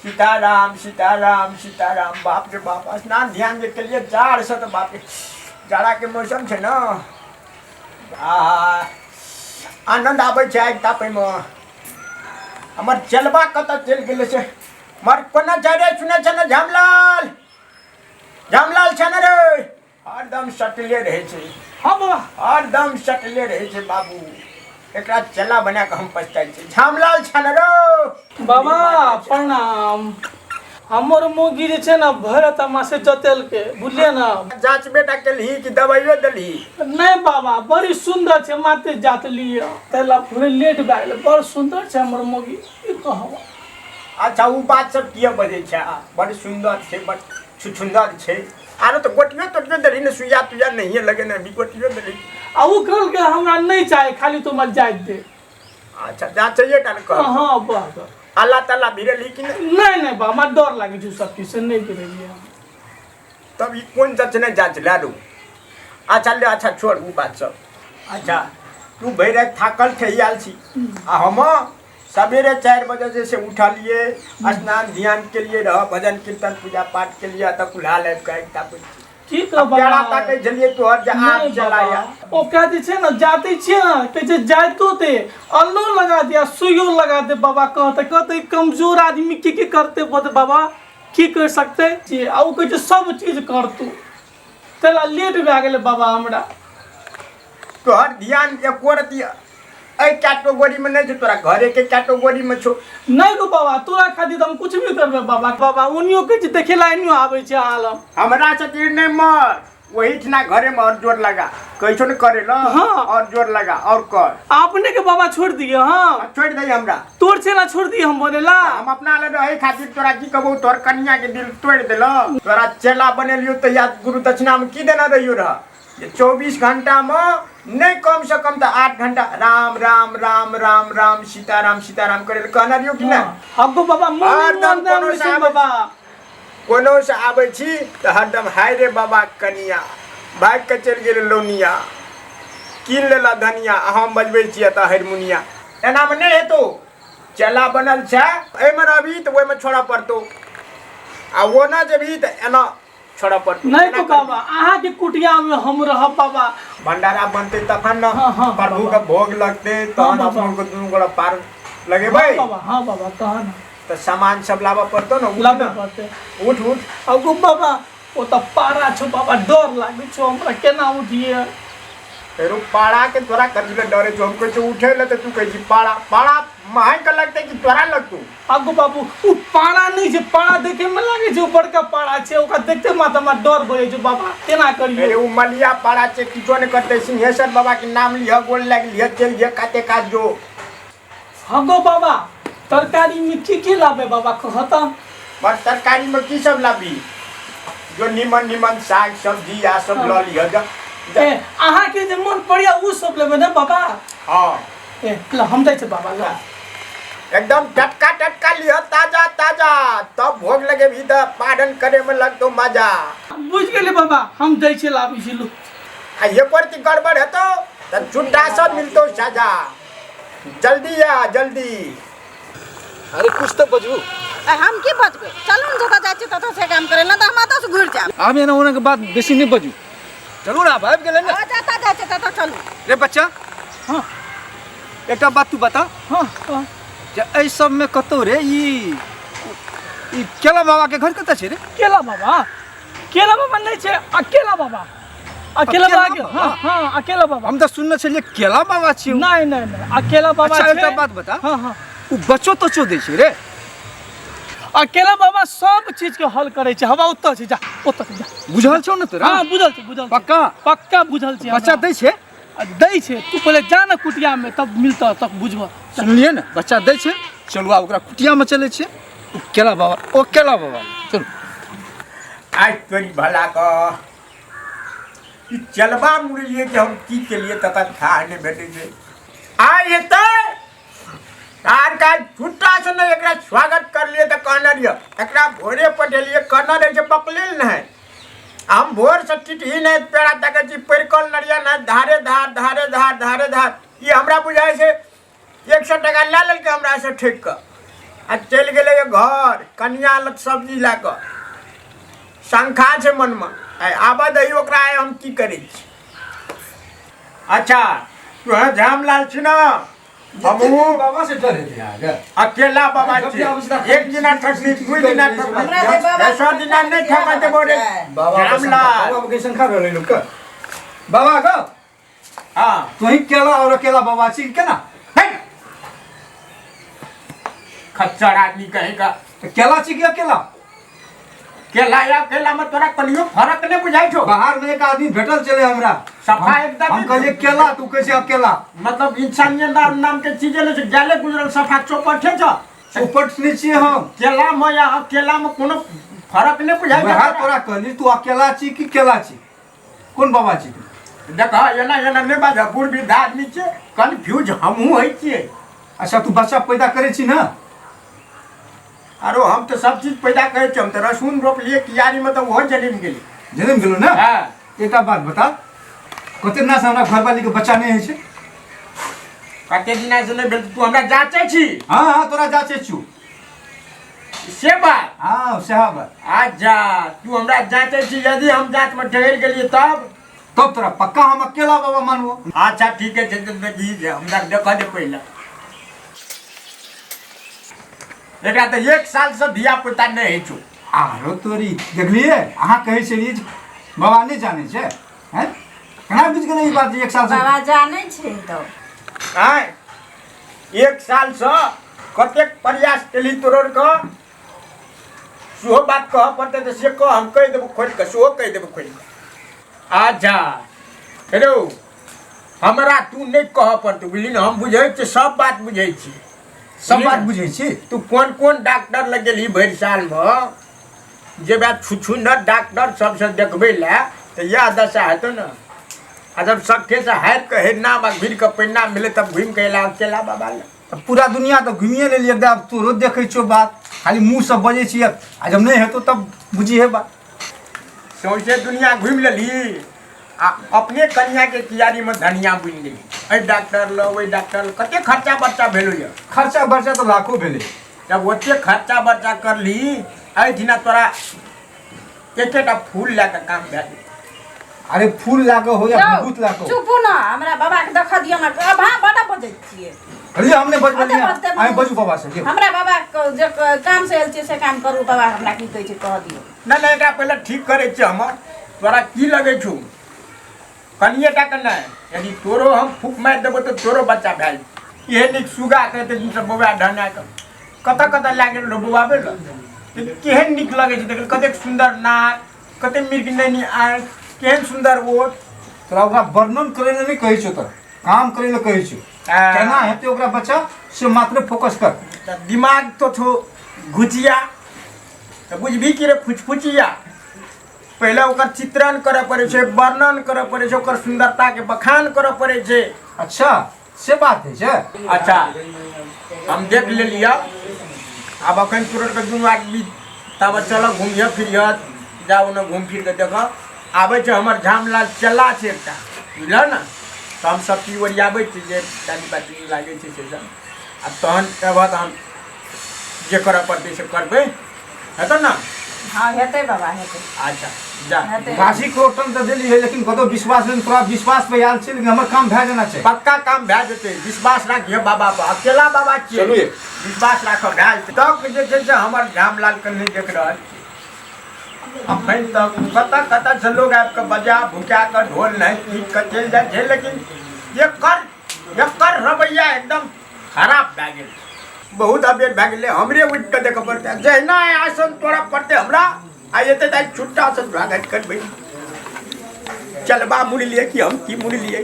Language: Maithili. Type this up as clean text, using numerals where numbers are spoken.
सीताराम सीताराम सीताराम। बाप रे बाप, स्नान ध्यान जे केलिए जाड़ से तऽ बाप रे, जाड़ाके मौसम छै ने, आ आनन्द आबै छै आगि तापैमे। हमर चलबा कतऽ चलि गेलै से मर कोना छै रे? सुनै छै ने झामलाल? झामलाल छै ने रे? हरदम सटले रहै छै। हाँ बाबा, हरदम सटले रहै छै बाबू। एकरा चला बना कऽ हम पछताइ छी। झामलाल छै ने रो? बाबा प्रणाम। हमर मौगी जे छै ने भरि तमाशे जतेलके, बुझलियै ने? जाँच बेटा केलही कि दवाइयो देलही? नहि बाबा, बड़ी सुन्दर छै, माते जात लिअ, ताहि लए थोड़े लेट भए गेलै। बड़ सुन्दर छै हमर मौगी, की कहब। अच्छा, ओ बात सब किए बजै छै? बड़ सुन्दर छै, बड़ छुछुन्दर छै। आरो तऽ गोटियो तोटियो देलही ने? सुइया तुइया नहिए लगेने अभी, गोटियो देलही? आ ओ कहलकै हमरा नहि चाही, खाली तू हमरा जाइत दे। अच्छा, जाँचैए टा ने कह। हाँ बस। अल्लाह ताला भिड़ेलही कि नहि? नहि नहि बा, हमरा डर लागै छै ओ सब चीजसँ, नहि गिरेलियै हम। तब ई कोन जाँच नहि जाँच लै रू? अच्छा ले, अच्छा छोड़ ओ बात सब। अच्छा, तू भरि राति थाकल ठहियाल छी आ हम सवेरे 4 बजे जे से उठलिए, स्नान ध्यान के लिए रह, भजन कीर्तन पूजा पाठ के लिए, तब कुल्हा लाबि कऽ आगि तापै छी। की कहब केरा बाबा? ताकै छलियै तोहर जे आब नहि चलाया। बाबा, ओकरा जे छै ने जाते छियै ने, कहै छै जाइतो ते अल्लो लगा दे आ सुइयो लगा दे बाबा। कहते कहते कमजोर आदमी की की करते बोलते बाबा, की कर सकते छियै? आ ओ कहै छै सब चीज कर तू, तैला लेट भए गेलै बाबा हमरा। तोहर ध्यान एको रत्ती एहि कैटेगरी में नहीं छौ, तोरा घरे के कैटेगरी में छौ। नहीं गो बाबा, तोरा खातिर हम कुछ भी करबे बाबा। बाबा ओनियो के जे देखेला एनियो आबै छै आलम। हमरा से तीर नहीं मर, वही ठिना घरे में और जोर लगा, कहै छौ ने करे ल। हाँ। और जोर लगा और कर। अपने के बाबा छोड़ दिए? हाँ। छोड़ दे हमरा। तोर छेला छोड़ दिए हम बनेला? हम अपना लग रहे खातिर तोरा की कहबो, तोर कन्या के दिल तोड़ देलो। तोरा चेला बनेलियो तो या गुरु दक्षिणा में की देना रहियो रह? 24 घंटा में नहीं कम से कम तो 8 घंटा राम राम राम राम राम सीताराम सीताराम करे लए कहने रहियो कि नहीं? हगो बाबा, मन हरदम मन कोनो छै से आबै बाबा। कोनो से आबै छी तऽ हरदम हाय रे बाबा, कनिया भागि कऽ चलि गेल लौनिया, कीन लेला धनिया, आ हम बजबै छियै तऽ हरमुनिया। एनामे नहि हेतौ। चेला बनल छै, एहिमे रहबही तऽ ओहिमे छोड़ऽ पड़तौ, आ ओना जेबही तऽ एना छोड़ऽ पड़तौ। नहीं एना तो करबही। बाबा, अहाँ के कुटिया में हम रहब बाबा। भंडारा बनतै तखन ने। हाँ, प्रभु बाबा। के भोग लगतै तहन। बाबा। अपनो के दुनू गोरा पार लगेबै। हाँ बाबा, हाँ बाबा, कह ना। तऽ सामान सब लाबऽ पड़तौ ने, उठ लाबे ने। पड़तै। उठ उठ। आ गो बाबा, ओ तऽ पारा छौ बाबा, डर लागै छौ हमरा, केना उठिए? फेरो पारा के तोरा कथी ले डरे छौ? हम कहै छियौ उठै ले तऽ तू कहै छी पारा। पारा महक के लगतै कि तोरा लगतौ? आगू बाबू, ओ पारा नहि छै, पारा देखे में लागै छै, ओ बड़का पारा छै, ओकरा देखते मात्र हमरा डर भऽ जाइ छै बाबा, केना करियौ? अरे, ओ मलिया पारा छै, किछो नहि करतै। सिंहेश्वर बाबा के नाम लिह, गोल लागि लिह, चलि लिह काते कात जो। हँ गो बाबा, तरकारी में की की लाबे बाबा, कहता? बस, तरकारी में की सब लाबी? जो निमन निमन साग सब्जी आ सब लऽ लिह, जा जा। ए, अहाँके जे मन पड़ैया ओ सब लेबै ने बाबा? हाँ। ए ल, हम जाइ छी बाबा, ल। एकदम टटका टटका लिह, ताजा ताजा, तब भोग लगेबही तऽ पारण करे में लगतौ मजा। बुझि गेली बाबा, हम जाइ छी, लाबै छी, लू। आ एको रत्ती गड़बड़ हेतौ तऽ चुड्डा सब मिलतौ सजा। जल्दी आ जल्दी। अरे, कुछ तऽ बजू। आ हम की बजबै? चलू ने, जतऽ जाइ छी ततऽ से काम करै, नहि तऽ हम एतऽ से घुरि जायब। आब एना ओना के बात बेसी नहि बजू, चलू ने, आब आबि गेलै ने। हँ, जतऽ जाइ छी ततऽ चलू। रे बच्चा। हाँ। एकटा बात तू बता। हाँ। जे एहि सबमे कतौ रे ई ई केला बाबा के घर कतऽ छै रे? केला बाबा? केला बाबा नहि छै, अकेला बाबा, अकेला अकेला बाबा के। बाबा? हाँ हाँ, अकेला बाबा। हम तऽ सुनने छलियै केला बाबा छियै उ। नहीं नहीं नहीं, अकेला बाबा अच्छा, छै। एकटा बात बता। हाँ हाँ। ओ बच्चो तच्चो दै छै रे? अकेला बाबा सब चीज के हल करै छै। हवा ओतऽ छै, जा ओतऽ छै, जा। बुझल छौ ने तोरा? हाँ, बुझल छै, बुझल छै। पक्का? पक्का बुझल छै। बच्चा हमरा। दै छै? आ, दै छै। तू पहिले जा ने कुटिया में, तब मिलतऽ, तब बुझबऽ। सुनलियै ने, बच्चा दै छै। चलू, आब ओकरा कुटियामे चलै छियै। ओ केला बाबा, ओ केला बाबा, चलू। आज तोरी भला कऽ ई चलबा मुड़लियै कि हम की केलियै, तकर थाह नहि भेटै छै। आइ एतै आर काज छुट्टा से नहि एकरा स्वागत करलियै तऽ कहने रहियै, एकरा भोरे पठेलियै, कहने रहै छै बकलेल नहि। हम भोरसँ टिटही नहि पेड़ा तकै छी, परिकल नरिया नहि, धारे धार धारे धार धारे धार। ई हमरा बुझाइ छै 100 टाका लए लेलकै हमरासँ ठकि कऽ। आ चलि गेलै घर कनिया लग सब्जी लए कऽ। शंखा छै मनमे, आइ आबऽ दही ओकरा, आइ हम की करै छी। अच्छा तोहे झामलाल छी ने? हमहूँ बाबा से डर हेतै अहाँके? अकेला बाबा छी। एक दिना ठकली, दुई दिना ठकली, 100 दिना नहि ठका देबो रे। बाबा के शंखा, झामलाल। बाबा के शंखा रहलै लोकके। बाबा के हाँ। तुही केला और अकेला बाबा छी केना? हे! खच्चर आदमी कहेगा। तऽ केला छी कि अकेला? केला या केला में तोरा कनियो फर्क नहीं बुझाई छो? बाहर में एक आदमी भेटल छलै हमरा। सफा एकदम। हम कहलियै केला, तू कहै छै अकेला। मतलब इंसानियत नाम नाम के चीजे नहीं छै, जाले गुजरल सफा चौपटे छो। चौपट नहि छियै हम। केला में या अकेला में कोनो फर्क नहीं बुझाई छो? वएह तोरा कहली, तू अकेला छी कि केला छी, कोन बाबा छी तू? देख, एना एना नहीं बाज, बूढ़ वृद्ध आदमी छियै, कन्फ्यूज हमहूँ होइ छियै। अच्छा, तू बच्चा पैदा करै छी ने? आरो हम तऽ सब चीज पैदा करै छियै, हम तऽ रसून रोपलियै कियारी में तऽ ओहो जनमि गेलै। जनमि गेलौ ने? हाँ। एकटा बात बता, कते दिना से हमरा घरवाली के बच्चा नहि होइ छै? कते दिना से नहि भेल? तू हमरा जाँचै छी? हाँ हाँ, तोरा जाँचै छियौ। से बात? हाँ, सएह बात। अच्छा, तू हमरा जाँचै छी, यदि हम जाँचमे ठहरि गेलियै तब? तब तोरा पक्का हम अकेला बाबा मानबो। अच्छा ठीक है, देखी जे हमरा देखऽ दे पहिले। एकरा तऽ 1 साल से धिया पुता नहि होइ छौ। आरो तोरी, देखलियै, अहाँ कहै छलियै जे बाबा नहि जानै छै, हैं? केना बुझि गेलै ई बात जे 1 साल से? बाबा जानै छै तऽ। आँय, 1 साल से कतेक प्रयास केली तोड़र के, सेहो बात कहऽ पड़तै तऽ से कह, हम कहि देबो खोलि कऽ, सेहो कहि देबो खोलि कऽ। अच्छा हेलो, हमरा तू नहि कहऽ पड़तौ, बुझली ने? हम बुझै छियै, सब बात बुझै छी। सब बात बुझै छी? तू कोन कोन डॉक्टर लग गेलही भरि सालमे? जे बात छुछुनर डॉक्टर सबसँ देखबै लए तऽ इएह दशा हेतौ ने। आ जब सखेसँ हारि कऽ हेरनाम आ घुरि कऽ परिणाम भेलै, तब घुमि कऽ अयला अकेला बाबा लग। तऽ पूरा दुनिया तऽ घुमिए लेलियै, एकदम आब तोरो देखै छियौ बात, खाली मुँहसँ बजै छी, आ जब नहि हेतौ तब बुझिहे बात। सौंसे दुनिया घुमि लेलही आ अपने कनियाके कियारीमे धनिया बुनि लेलही। एहि डॉक्टर लग, ओहि डॉक्टर लग, कते खर्चा बर्चा भेलौ यऽ? खर्चा बर्चा तऽ लाखो भेलै। जब ओते खर्चा बर्चा करली, एहिठिना तोरा एकेटा फूल लए कऽ काम भए जेतौ। अरे फूल लए कऽ हो या यौ, विभूत लए कऽ हो। चुपू ने, हमरा बाबा के देखऽ दिअ ने। अब अहाँ बड़ा बजै छियै। अरे हम नहि बजबलियै, अते बजतै। अहाँ बजू बाबा से, लियौ। हमरा बाबा के जे काम से आयल छियै से काम करू। बाबा हमरा की कहै छै कहऽ दियौ। नहि नहि, एकरा पहिले ठीक करै छियै हम। तोरा की लगै छौ, कनिए टाके नहि, यदि तोरो हम फूक मारि देबो तऽ तोरो बच्चा भए जेतौ। एहन नीक सुगा कहतै दिनसँ बौआ ढना कऽ कतऽ कतऽ लए गेल रहौ बौआबै लए, केहन नीक लगै छै देखल, कतेक सुन्दर नाक, कतेक मिर्ग नैनी आँखि, केहन सुन्दर ओठ। तोरा ओकरा वर्णन करै लए नहि कहै छियौ, तोरा काम करै लए कहै छियौ। केना हेतै ओकरा बच्चा से मात्र फोकस कर। तऽ दिमाग तो छौ घुचिया, तऽ बुझबही कि रे फुचफुचिया। पहिले ओकर चित्रण करऽ पड़ै छै, वर्णन करऽ पड़ै छै, ओकर सुन्दरताके बखान करऽ पड़ै छै। अच्छा, से बात होइ छै। अच्छा, हम देख लेलियै। आब अखन तुरंत के दुनू आदमी तब चल घुमिह फिरिह, जाउ ने घुमि फिर कऽ देखऽ। आबै छै हमर झामलाल चेला छै एकटा, बुझलह ने? तऽ हम सब चीज ओरियाबै छी जे डाली बाटी लागै छै से सब। आ तहन एबह तऽ हम जे करऽ पड़तै से करबै, हेतौ ने? हाँ, हेतै बाबा, हेतै। अच्छा जा। हेतै। गाछी क्रोटन तऽ देली है, लेकिन कतौ विश्वास नहि। तोरा विश्वास पे आयल छै, लेकिन हमर काम भए जाना छै। पक्का काम भए जेतै, विश्वास राखिए बाबा पर, अकेला बाबा छियै। चलू ये। विश्वास राखब, भए जेतै। तक जे छै से हमर झामलाल के नहि देख रहल छी अखन तक। कतऽ कतऽ से लोग आबि कऽ बजा भुका कऽ ढोल नहि पीट कऽ चलि जाइ छै, लेकिन एकर एकर रवैया एकदम खराब भए गेल। बहुत अबेर भए गेलै, हमरे उठि कऽ देखऽ पड़तै। जहिना आसन तोड़ऽ पड़तै हमरा, आ एतै तऽ छुट्टा आसन स्वागत करबै। चलबा मुड़लियै कि हम की मुड़लियै?